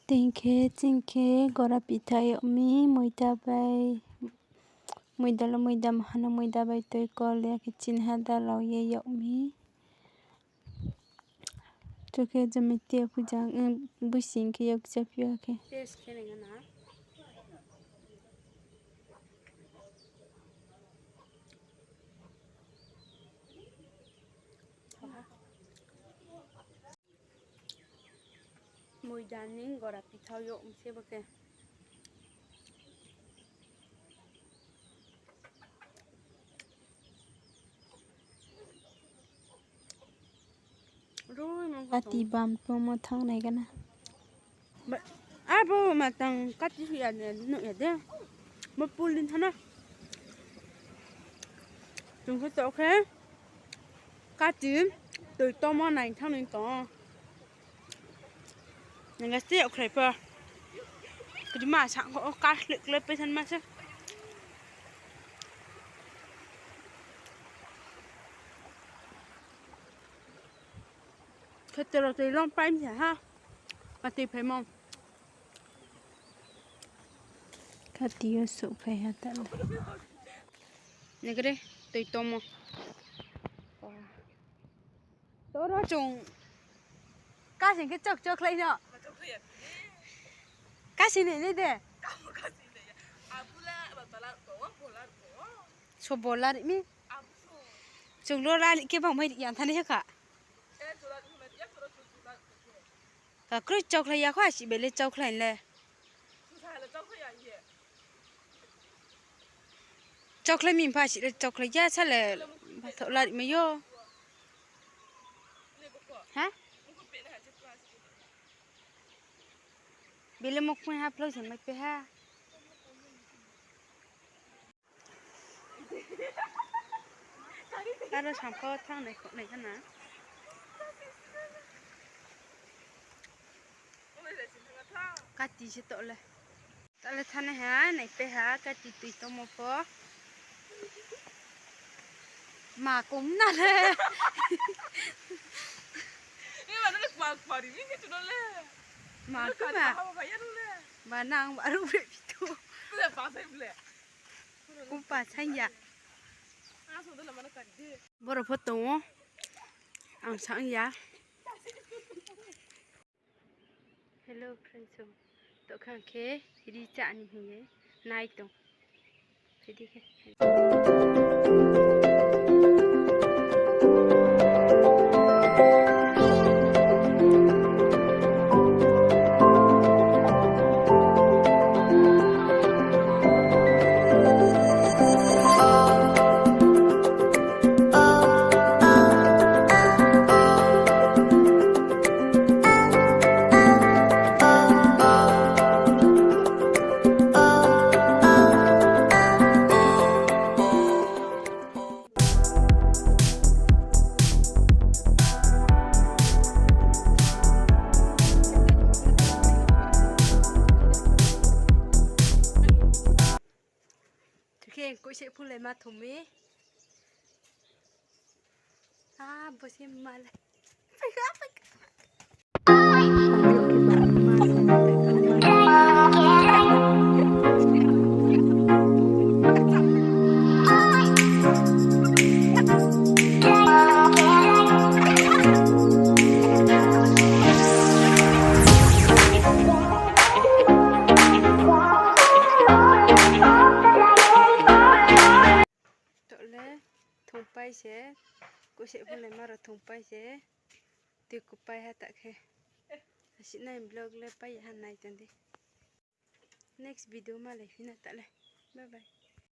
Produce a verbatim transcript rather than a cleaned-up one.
Tei hwnkhe chini khe gora pitha yokmi muida bai, muida lo muida mahano muida bai twi kol ya khe chini ha dalok ye yokmi. Chokhe jemai tei puja wng, bwsing khe yok cha phiya khe. Test khe nang na. Muida ni gora pitha yok mse bo khe. Rui mangkha Kati tong. Bam tomo thang nai gana. Ba, abo matang kati ya ne, no ya de. Mo pulin hana. Tungkhe tokhe. Kati, twi tomo nai thang nai tong. Nang se okhraipa. Kadi ma sa ko ka klik klik pe san ma se. Khetero tei long paim sa ha. Ati phaimong. Kati yo su phai ha ta. Negre twi tomo. Toro chwng kasing khe chok chok khlai no. Kasing ni ni de. So bolar mi. Chwng lo rani khe bang mai yang thani kha. Ka kroi chok khlai ya kho asi bele chok khlai le. Chok khlai mi pha si le chok khlai ya sa le. Ba tho la ri me yo. Ha? Bele mok pui ha phloi sen mai pe ha. Aro sampha o thang nai khok nai khana. Kati se tole. Tole thane ha nai pe ha kati twi tomo pho. Ma kum na le. Ni ma le kwa kwa ri ni tu le. Ma kum na. Ba nang ba ru bre pitu. Le ba sai ble. Kumpa sanya. Borok pho tongo. Ang sang ya. Hello friends, so tokha khe ri chani hiye nai tong. Sidi khe. Khe kuise phulai ma thumi. Ah, bosi mal. Tole thumpai se, kose phone maro thumpai se, twi kupai ha ta khe. Asi nai vlog le pai ha nai tandi. Next video ma lai phina ta le. Bye bye.